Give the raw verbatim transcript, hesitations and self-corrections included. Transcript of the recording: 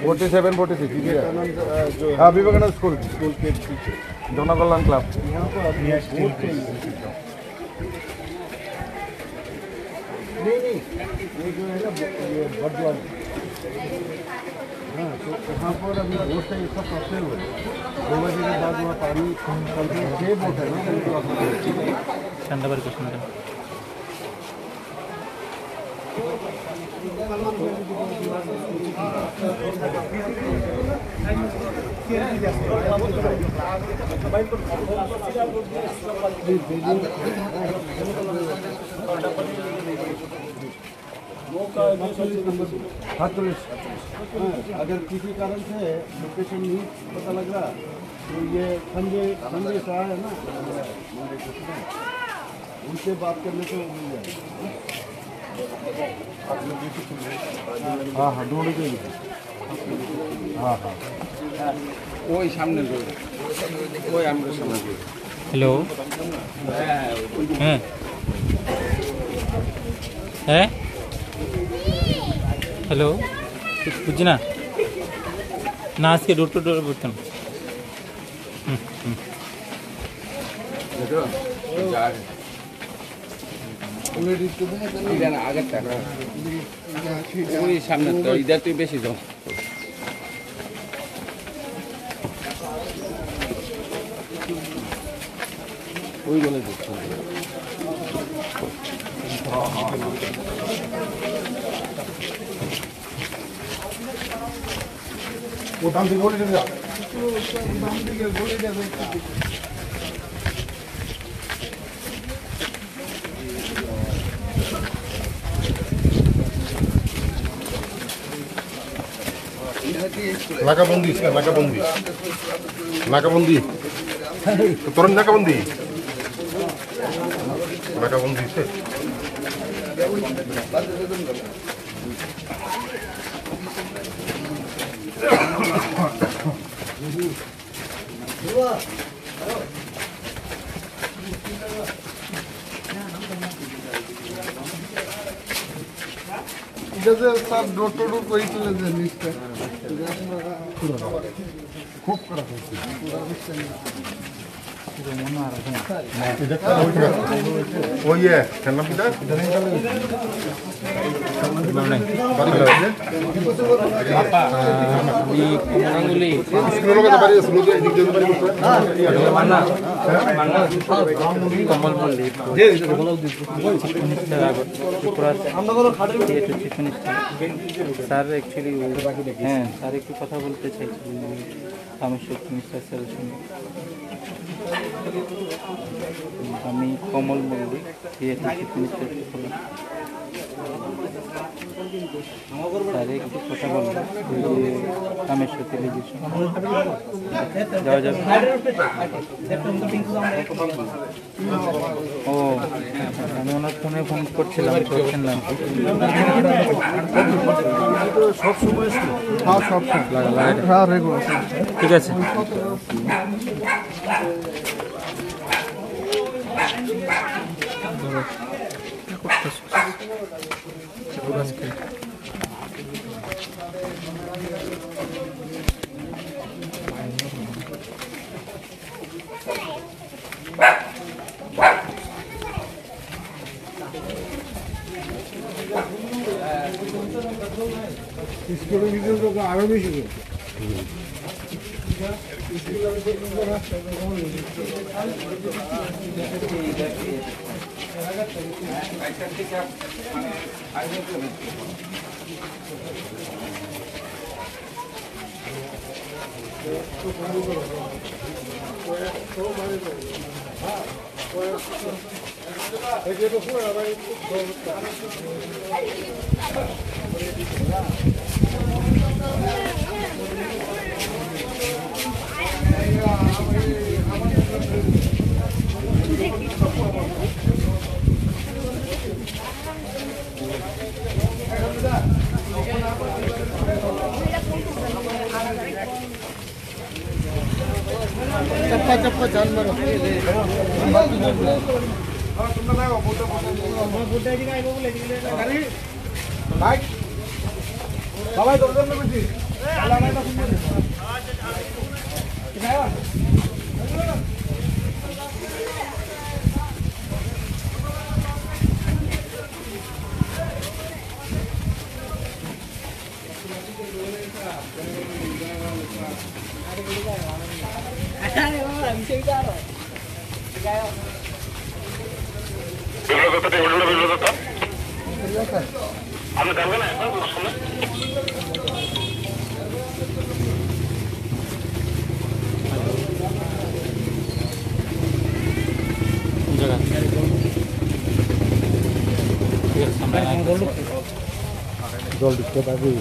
Forty seven, forty six, हाँ, Vivekananda school, school के पीछे। जनकल्याण क्लब। यहाँ पर अभी बहुत चेंज हो चुका है। नहीं, नहीं, वो जो है ना, ये बदला। हाँ, तो वहाँ पर अभी बहुत सारे सब फंसे हुए हैं। दो बजे के बाद वहाँ पानी कम से कम छः बोट है ना, उनको आप ठंडा बार कुछ नहीं। सातचल्लिस। हाँ, अगर किसी कारण से लोकेशन नहीं पता लग रहा, तो ये संजय, संजय शाह है ना, उनसे बात करने से मिल जाएगा। हाँ, हाँ, दोनों के लिए। हाँ, हाँ। ওই সামনে রোড, ওই আমরা সামনে রোড। হ্যালো। হ্যাঁ। হ্যাঁ। হ্যালো। বুঝছি না। না, আজকে ডোর টু ডোর করতাম। হুম, হুম। ওই সামনে তো, এটা তুই বেশি জম। ওই বলে দিচ্ছি। ও দাম দিয়ে বলে দেবে। Nakabandi, sir, Nakabandi. Nakabandi. Turun Nakabandi. Nakabandi, sir. এটা যে স্যার ডোর টু ডোর করে তুলে দেন লিস্টটা। খুব খারাপ হয়েছে। ওই, এ, খেলনা পিঠা? আমি কমলাঙ্গুলি। স্কুলের লোক বাড়ি আছে, লোক এদিক দিয়ে বাড়ি করতে। কমল মল্লিক। চিফ মিনিস্টার আগ-, ত্রিপুরার যেহেতু চিফ মিনিস্টার, স্যার actually, হ্যাঁ, স্যার একটু কথা বলতে চাইছিলেন। কামেশ্বর চিফ মিনিস্টার স্যারের সঙ্গে। আমি কমল মল্লিক, যেহেতু চিফ মিনিস্টার ত্রিপুরা। স্যার একটু কথা বলবো, ওই যে কামেশ্বর টেলিভিশন। যাওয়া যাবে? ও, আমি ওনার ফোনে ফোন করছিলাম, ধরছেন না। হ্যাঁ, সব সময়। লাগা, লাগা। হ্যাঁ, রেগুলার। ঠিক আছে। স্কুলের ভিতরে তো আরো বেশি করছে। चप्पा चप्पा जान मारो। ভাই, দরজা খুলে বেশি। Jol dikhe bagwi.